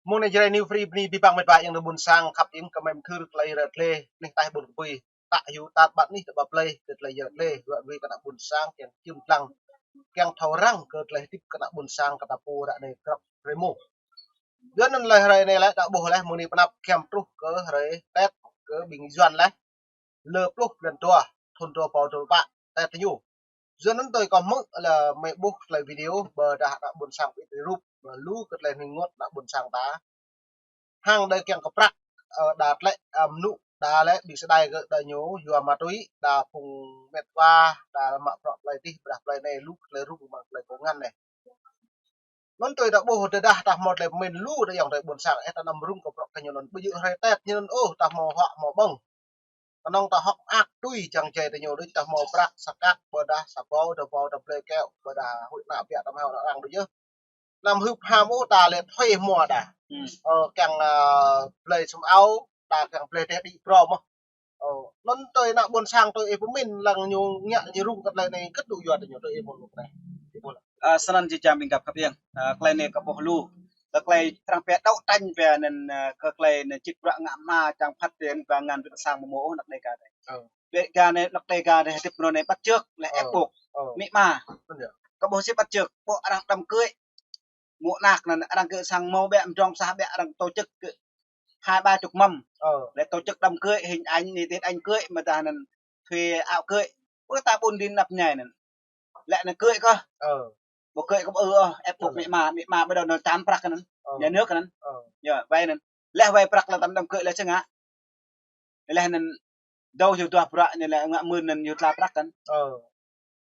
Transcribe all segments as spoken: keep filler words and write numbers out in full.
Mơ̆ng anai Jrai New Free bơni abih bang met wa ayŏng adơi ƀuôn sang khăp ing kơ mem thưr tơlơi ră tlê, anih ataih ƀôn kơpui. Tă hyu tat ƀă anih tơƀă plei, tơlơi ră tlê, wă wĭ kơ ană ƀuôn sang kiăng čim lăng, kiăng thâo răng kơ tơlơi hơdip kơ ană ƀuôn sang kơ ta pô ră anai krăp rơmô. Yua anŭn lĕ hrơi anai lĕ ta ƀuh lĕ mơ̆ng anai pơ anăp giăm truh kơ hrơi Tết kơ ƀing Yuan lĕ. Lơ pluh blan dua, thun dua rơbâo dua pluh pă, Tết ñu. Yua anŭn tui kâo hmư̆ lĕ mơi ƀuh tơlơi video ƀôdah ană ƀuôn sang ƀu ĭt rup, lu kơ tơlơi hning rơngot ană ƀuôn sang ta. Hăng đơi kiăng kơ prăk, ơ, đa tlĕ, ơ, mơnŭ, đa lĕ ƀing sơdai kơ đa ñu, yua ma túy, đa phung met wa, đa mă prăk plei tih, ƀôdah plei anai, lu kơ tơlơi rup mơ̆ng tơlơi kông ngăn anai. Anŭn tui ta ƀuh tơdah ta hmâo tơlơi pơmĭn lu đa ayŏng adơi ƀuôn sang, ĕh, ta anăm rŭng kơ prăk kơ ñu anŭn, ƀu djơ̆ hrơi Tết ñu anŭn ôh, ta hmâo huă hmâo ƀơ̆ng. Kơnơ̆ng ta hŏk mơak tui čang čai ta ñu đôč, ta hmâo prăk sa kăk, ƀôdah sa rơbâo, dua rơbâo, ta blơi keo, ƀôdah huĭ ană biă ta hmâo ană arăng đôč yơh. Anăm hưp ham ôh ta lĕ thuê hmua đa. Ơ, kiăng, ơ, blơi sum ao, ta kiăng blơi teh đĭ brô mơ̆n. Ơ, anŭn tui ană ƀuôn sang tui ih pơmĭn lăng ñu ngă ñu rŭng kơ tơlơi anai kơt tŭ yua ta ñu tui ih mơ̆n lŭk anai. Ih ƀuh lă. Ơ, snăn jih jang ƀing găp khăp ing. Ơ, tơlơi anai kâo ƀuh lu. Kơ tơlơi arăng pĕ đaŏ tañ pĕ anŭn, ơ, kơ tơlơi anŭn čĭk bruă ngă hma čang phat tơlơi anŭn ba ngăn wĭt sang mơ̆ mơ̆ ôh anăk Đêga anai. Ơ. Đêga anai, anăk Đêga anai, hơdip mơ̆ng anai bắt chước, lĕ ĕp ƀôk. Ơ. Mĭ ma. Anŭn yơh. Kâo ƀuh sĭt bắt chước, ƀôk arăng đăm kơi. Mơ̆ anăk anŭn arăng kơi sang mâo ƀĕ, mdrŏng sah ƀĕ arăng tổ chức kơ hai ba chục mâm. Ơ. Lĕ tổ chức đám cưới, hình ảnh, này tên anh cưới, mơ̆ dah anŭn thuê áo cưới. Ƀu ta ƀun đĭ anăp ñai anŭn. Lĕ anŭn kơi kơ. Ơ. Ƀu kơi kơ ƀu ư ôh, ĕp ƀôk. Ơ. Mĭ ma, mĭ ma ƀu đaŏ anŭn čan prăk anŭn. Ơ. Nhà nước anŭn. Ơ. Yơh, wai anŭn. Lĕ wai prăk lĕ tăm đăm kơi lĕ čang ngă. Lĕ anŭn dâo yua dua bruă ñu lĕ ngă mưn anŭn yua tla prăk anŭn. Ơ.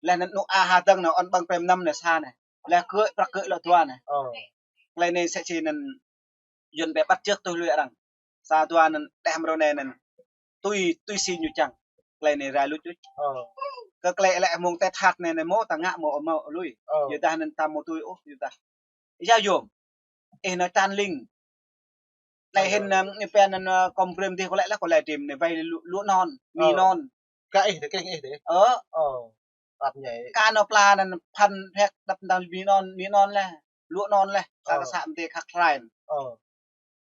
Lĕ anŭn anŭn a ha dơ̆ng anŭn ôn ƀơ̆ng pem năm anŭn sa anŭn. Lĕ kơi prăk kơi lŏ dua anŭn. Ơ. Tơlơi anai sĕ si anŭn Yuan pĕ bắt chước tui lui arăng. Sa dua anŭn đeh mrô anai anŭn. Tui, tui si ñu čang. Tơlơi anai rai luč luč. Ơ. Kơ tơlơi lĕ mơ̆ng Tết hăt anai anŭn mâo ta ngă mâo mâo lui. Ơ. Yua dah anŭn ta mâo tui ôh, yua dah. Yua yôm. Ih anŭn čan ling. Anai hĭn, ơ, ñu pĕ anŭn, ơ, kâo brơi dih kâo lĕ lĕ kâo lĕ đĭm anai wai lu, lu non, mì non. Kơ ih dih, kơ ih dih. Ơ. Ơ. Ăp ñai. Kơ anŭn pla anŭn phăn phek đăp đăng mì non, mì non lĕ. Lu non lĕ. Ơ. Kơ kơ sa mơ̆ng tê khăk rai. Ơ.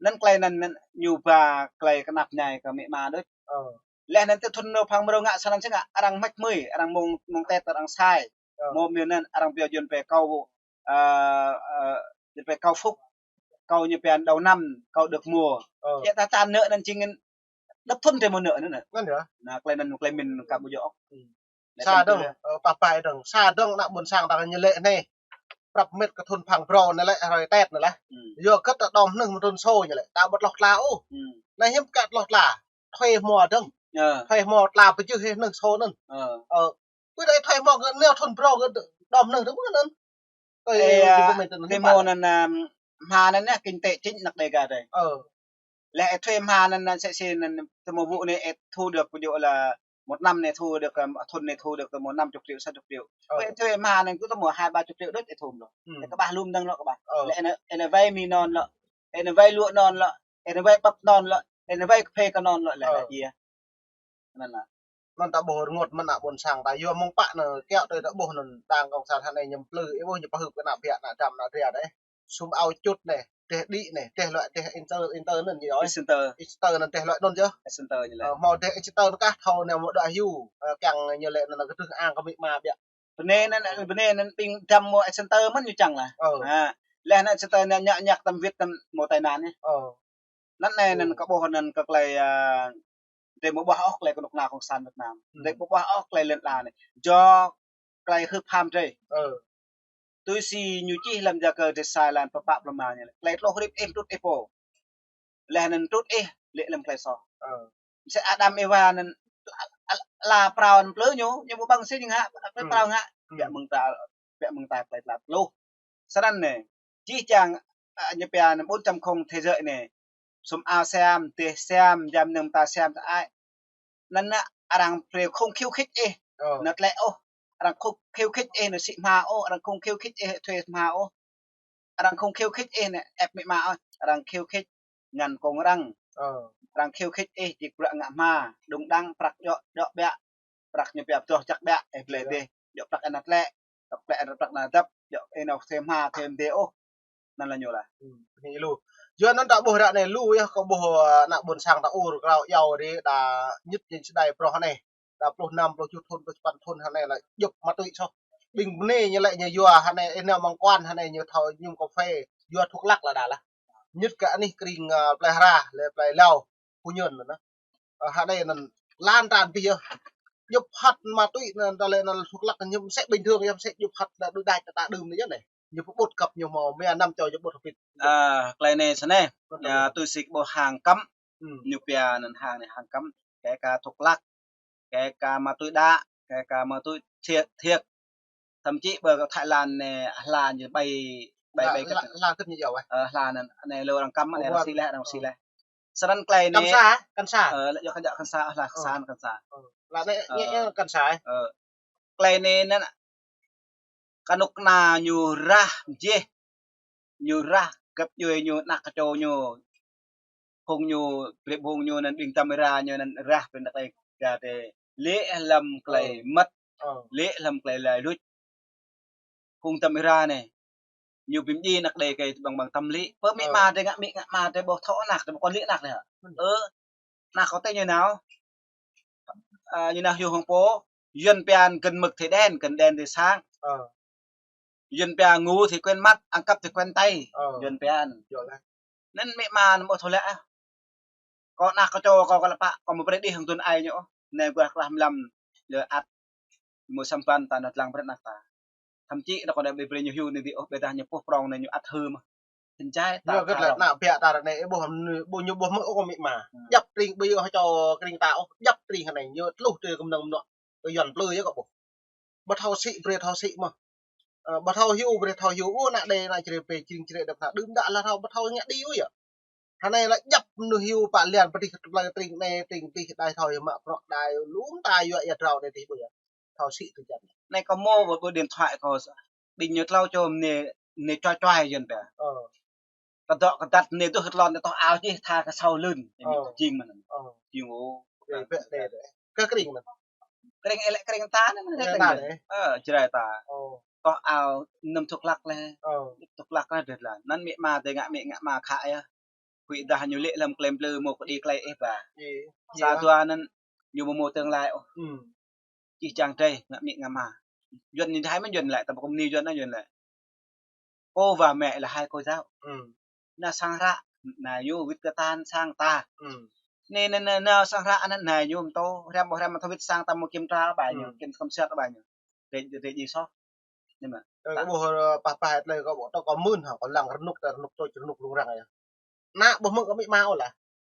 Anŭn tơlơi anŭn, anŭn ñu ba tơlơi kơnăp ñai kơ mĭ ma đôč. Ơ. Lĕ anŭn tơ thun nô phang mrô ngă sa anŭn čang ngă, arăng măč mơi, arăng mơ̆ng, mơ̆ng Tết arăng sai. Ơ. Mơ̆ mơ̆ anŭn arăng pĕ Yuan pĕ câu, ơ, ơ, Yuan pĕ câu phúc, câu ñu pĕ đầu năm, câu được mùa. Ơ. Yơh ta čan nơ̆ anŭn jing anŭn đăp thun tơ mơ̆ nơ̆ anŭn. Anŭn yơh. Anŭn tơlơi anŭn tơlơi mĭn kâo ƀu djơ̆ ôh. Sa dơ̆ng, ơ, pă pă dơ̆ng. Sa dơ̆ng ană ƀuôn sang ta ñu lĕ anai. Prăp mĭt kơ thun phang brô anai lĕ, hrơi Tết anai lĕ. Yua kơ ta đom hnơ̆ng mơ̆ng thun sô ñu lĕ. Ta ƀu tloh tla ôh. Anai hiư̆m kơ tloh tla. Thuê hmua dơ̆ng. Ơ. Thuê hmua tla pơjưh hĭ hnơ̆ng sô anŭn. Ơ. Ơ. Ƀu djơ̆ thuê hmua kơ neo thun brô kơ đom hnơ̆ng dơ̆ng anŭn. Ơ, ơ, ơ, tơ mơ̆ anŭn, ơ, hmua anŭn, ơ, hma anŭn anai kinh tế chính anăk Đêga dih. Ơ. Lĕ thuê hma anŭn, anŭn sĕ si anŭn tơ mơ̆ ƀu anai ĕp thu được ví dụ là một năm anai thu được, ơ, thun anai thu được tơ mơ̆ năm chục triệu, sáu chục triệu. Ơ. Ƀu thuê hma anŭn kơ tơ mơ̆ hai ba chục triệu đôč ĕp thu lŏ. Ơ. Lĕ kơ ƀah lŏm dơ̆ng lŏ kơ ƀah. Ơ. Lĕ anŭn, anŭn wai mì non lŏ. Anŭn wai lu non lŏ. Anŭn wai ƀăp non lŏ. Anŭn wai kơphê kơ non lŏ lĕ. Ơ. Lĕ yơh. Anŭn lĕ. Anŭn ta ƀuh rơngot mơ̆n ană ƀuôn sang ta. Yua mơ̆ng pă anŭn kiaŏ tui ta ƀuh anŭn đang cộng sản anai ñu plư, ih ƀuh ñu pơhưp kơ ană biă, ană dăm, ană dra dih. Sum ao čut anai, teh đĭ anai, teh luă, teh inter, inter anŭn ñu yơh. Inter. Inter anŭn teh luă anŭn yơh. Inter ñu lĕ. Ơ, hmâo teh inter anŭn kah thâo anai mơ̆ đa hyu, ơ, kiăng ñu lĕ anŭn kơdrưh ang kơ mĭ ma biă. Bơnai anŭn, bơnai anŭn ƀing dăm mơ̆ inter mơ̆n ñu čang lah. Ơ. Ha. Lĕ anŭn inter anŭn ñă ñă tăm wĭt tăm mơ̆ tai nạn anai. Ơ. Anŭn anai anŭn kơ ƀuh anŭn kơ tơlơi, ơ, drei ƀu ƀuh ôh tơlơi kơnuk kơna cộng sản Việt Nam. Drei ƀu ƀuh ôh tơlơi lŏn ala anai. Yua tơlơi hưp ham drei. Ơ. Tui si ñu čih lăm Yakơ drei sa lan pơpă pơma ñu lĕ. Tơlơi tluh hrip ih trŭt ih pô. Leh anŭn trŭt ih lĕ lăm tơlơi soh. Ơ. Msĕ Adam Êwa anŭn ala prao anŭn plư ñu, ñu ƀu ƀăng si ñu ngă, ala prao ngă. Biă mơ̆ng ta, biă mơ̆ng ta tơlơi tla tluh. Snăn anai, jih jang, ơ, ñu pia anŭn bốn chấm không thế giới anai. Sum ao siam, teh siam, jam nơ̆ng ta siam ta ai. Anŭn anai arăng brơi không khuyến khích ih. Ơ. Anŭn tơlơi ôh. Arăng không khuyến khích ih anŭn sĭ hma ôh, arăng không khuyến khích ih thuê hma ôh. Arăng không khuyến khích ih anŭn ĕp mĭ ma ôh, arăng khuyến khích ngăn kông arăng. Ơ. Arăng khuyến khích ih čĭk bruă ngă hma, đŭng đăng prăk djŏ, djŏ biă. Prăk ñu pia pơdrŏh čăk biă, ih blơi dih. Djŏ prăk anŭn tlĕ, djŏ tlĕ anŭn prăk anŭn dăp, djŏ ih anŭn thuê hma, thuê mdê ôh. Anŭn lĕ ñu lah. Ơ, anai lu. Yua anŭn ta ƀuh ră anai lu yơh, kâo ƀuh, ơ, ană ƀôn sang ta ur krao iâu ri đa ñit jing čơđai prŏng anai. Đa pluh năm, pluh tơjuh thŭn, pluh sapăn thŭn hă anai lĕ djŏp ma túy soh. Ƀing bơnai ñu lĕ ñu yua hă anai, ih nao mơ̆ng kuan hă anai ñu thâo ñum kơphê, yua thuốc lắc lĕ đa lah. Ñit kơ anih kring, ơ, plei Hra, lĕ plei Lao, Phú Nhuận anŭn. Ơ, hă anai anŭn lan tràn ƀiă yơh. Djŏp hăt ma túy anŭn, ta lĕ anŭn thuốc lắc ñu msĕ bình thường yơh, msĕ djŏp hăt đa đuaĭ đač ta đưm anai yơh anai. Ñu pơƀut kăp ñu mơ̆, mơ̆ năm čô ñu ƀut hơbĭt. Ơ, tơlơi anai sơneh. Ơ, tui sik ƀuh hàng cấm. Ư. Ñu pia anŭn hàng anai hàng cấm. Kể cả thuốc lắc, kể cả ma túy đá, kể cả ma túy thiệt, thiệt. Thậm chí ƀơi Thái Lan anai, hla ñu ƀai, ƀai, ƀai kơ hla, hla kơ ñu yua. Ơ, hla anŭn, anai lu arăng cấm, anai arăng sĭ leh, arăng sĭ leh. Sơnăn tơlơi anai. Cần sa, cần sa. Ơ, lĕ yua kơ jăk cần sa, hla cần sa, cần sa. Ơ, lĕ anai, ơ, ñu, ñu cần sa. Ơ, tơlơi anai anŭn, kơnuk kơna ñu rah mjeh, ñu rah găp djuai ñu, ană kơčô ñu, phung ñu, brơi phung ñu anŭn ƀing Tâm Ira ñu anŭn rah brơi ană tơlơi gah tê lĕ lăm tơlơi mơ̆t, lĕ lăm tơlơi lai luč. Phung Tâm Ira anai, ñu ƀing djai ană đe kơ ƀăng ƀăng tăm lĕ. Pơ amĭ ama tê ngă amĭ ngă ama tê ƀu thâo ană tê ƀu kŏn lĕ ană tê hă. Ơ, ană kâo tê ñu nao. Ơ, ñu nao hyu hăng pô. Yuan pian gần mực thì đen, gần đen thì sáng. Yuan pian ngu thì quen mắt, ăn cắp thì quen tay. Yuan pian. Anŭn amĭ ama anŭn ƀu thâo lĕ ah. Kâo ană kâo čô kâo kơ lăp pă, kâo mơ̆ brơi đih hăng tun ai ñu. Anai guah klah mlam lĕ ăt mơ̆ sampan ta nao lăng brơi ană ta. Thậm chí anŭn kâo anai brơi brơi ñu hyu anai dih ôh, ƀiădah ñu puh prŏng anai ñu ăt hưm. Hĭn jai ta. Ñu kơ lĕ ană ƀiă ta anai, ih ƀuh, ƀuh ñu ƀuh mơ̆ ôh kơ amĭ ama. Djăp tring ƀơi ôh čô kring ta ôh, djăp tring hă anai, ñu tluh tê kơmnơ̆ng mơnuă. Kơ Yuan plư yơh kâo ƀuh. Ƀu thâo sĭ, brơi thâo sĭ mơ̆. Ơ, ƀu thâo hyu, brơi thâo hyu, ơ, ană đe, ană čre pe, čring čre đa pha, đưm đă lah thâo, ƀu thâo ngă đĭ ôh yơh. Hă anai lĕ djăp mơnuih hyu pă lian pơdih tơlơi tring anai, tring tih, đai thâo yơh mă prŏng đai, lŏm ta yua ia drao anai tih ƀu yơh. Thâo sĭ tui jăn. Anai kâo mơ̆ ƀơi, ƀơi điện thoại kâo, ƀing ñu tlâo čô mơnê, mơnê čuai čuai Yuan pia. Ơ. Kơdŏ kơdăt mơnê tuh kơtlon tơh ao čih tha kơ sau lưn. Ơ. Jing mơ̆n. Ơ. Jing ôh. Ơ, ƀĕ đe đe. Kơ kring mơ̆n. Kring ih lĕ kring ta anai, kring ta anai. Ơ, Jrai ta. Ơ. Tơh ao năm thuốc lắc lĕ. Ơ. Thuốc lắc lĕ đet lah. Anŭn amĭ ama tê ngă amĭ ngă ama khă yơh. Huĭ dah ñu lĕ lăm klem plư mơ̆ kơ đĭ tơlơi ih ba. Sa dua anŭn ñu ƀu mơ̆ tương lai ôh. Čih čang drơi ngă amĭ ngă ama. Yuan ñu hai mơ̆n Yuan lĕ, ta ƀu kơ mơni Yuan anŭn Yuan lĕ. Cô và mẹ là hai cô giáo. Nao sang hră, nao ñu wĭt kơ ta sang ta. Anai, anai, anai, nao sang hră anŭn nao ñu mơtô, hrăm ƀu hrăm mơtô wĭt sang ta mơ̆ kiểm tra ba ñu, kiểm tra kiểm soát ba ñu. Rĕ, rĕ djai soh. Anai mơ̆. Ơ, kâo ƀuh, ơ, pah pah tơlơi kâo ƀuh tơ kâo mưn hă, kâo lăng rơnŭk ta rơnŭk tôč rơnŭk lung răng yơh. Ană ƀuh mơ̆ng kơ amĭ ama ôh lah.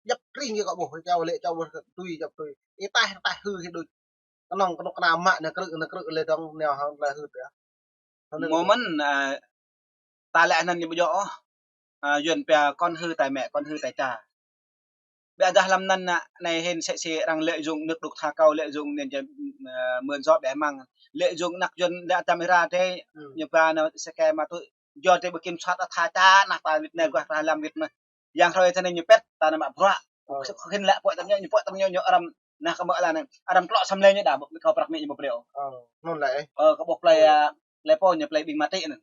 Djăp tring kơ kâo ƀuh, čao lĕ čao ƀuh tui, čao tui. Ih taih, taih hư hĭ đôč. Kơnơ̆ng kơnuk kơna mă anai krư̆, anai krư̆ lĕ dơ̆ng nao hăng tơlơi hư tê. Mơ̆ mơ̆n, ơ, ta lĕ anŭn ñu ƀu djơ̆ ôh. Ơ, Yuan pia con hư tai mẹ, con hư tai cha. Ƀiădah lăm anŭn anai hĭn sĕ sĕ arăng lợi dụng nước đục thả câu, lợi dụng nên cho, ơ, mượn gió bẻ măng. Lợi dụng ană Yuan lĕ Tâm Ira tê, ñu ba anai sĕ kơ ma túy. Yua tê ƀu kiểm soát tha ča ană ta wĭt anai guah ta lăm wĭt mơ̆. Yang hrơi tơnai ñu pĕt, ta anai mă bruă. Ơ. Khĭn lĕ puăi tăm ñu, ñu puăi tăm ñu, ñu arăm, anai kơ mơ̆ lah anai. Arăm tlŏ sam lĕ ñu đa, kâo prăk mĭ ñu ƀu brơi ôh. Ơ, anŭn lĕ. Ơ, kâo ƀuh plei, ơ, plei pô ñu plei ƀing mă tĭ anŭn.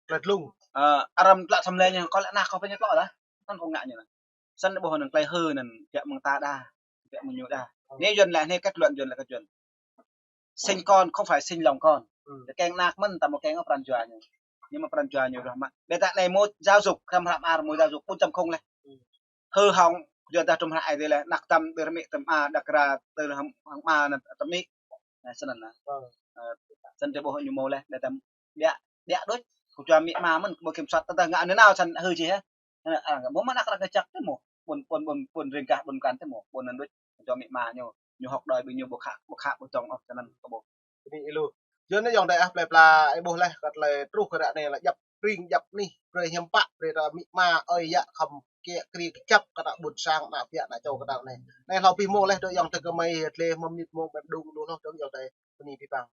Plei tlung. Ơ, arăm tlŏ sam lĕ ñu, kâo lĕ anai kâo pơ ñu tlŏ lah. Anŭn kâo ngă ñu lah. Săn ƀuh anŭn tơlơi hư anŭn, biă mơ̆ng ta đa, biă mơ̆ng ñu đa. Anai Yuan lĕ, anai kết luận Yuan lĕ kết luận. Sinh con không phải sinh lòng con. Tơkeng ană mơ̆n ta mơ̆ keng pran jua ñu. Ñu mơ̆ pran jua ñu rơh mă. Ƀiădah anai mơ̆ giáo dục, hrăm hrăm ar mơ̆ giáo dục, bốn chấm không lĕ. Hư hỏng, yua dah tơm hră ai tê lĕ, ană tăm tơr amĭ tơm ama, đak ra tơr hăng, hăng ama anŭn tơm amĭ. Anai, săn anŭn. Ơ, săn tê ƀuh ñu mơ̆ lĕ, ƀiădah tăm biă, biă đôč. Kơ čua amĭ ama mơ̆n, ƀu kiểm soát, tơdah ngă anŭn nao săn hư čih hă. Anŭn, arăng mơ̆ mơ̆n arăng kơčăk tê mơ̆. Ƀôn, ƀôn, ƀôn, ƀôn ring gah ƀôn kan tê mơ̆. Ƀôn anŭn đôč. Kơ čua amĭ ama ñu, ñu hŏk đơi ƀing ñu ƀu khă, ƀu khă, ƀu dŏng ôh, săn anŭn kơ ƀuh. Anai ih lu. Yua anai ayŏng adơi ah, plei pla ih ƀuh leh, kơ tơlơi truh kơ ră anai lĕ djăp tring djăp anih, brơi hiam pă, brơi ta amĭ ama, ơi yă khŏm kiă kriê kơjăp kơ ană ƀôn sang, ană ƀiă, ană čô kơ ta anai. Anai hlâo pih mơ̆ leh, dŏ ayŏng adơi kơmơi, tlê mơ̆ mơnit mơ̆ ƀơ̆ng đung lu hlâo dŏ ayŏng adơi, bơni pih păng.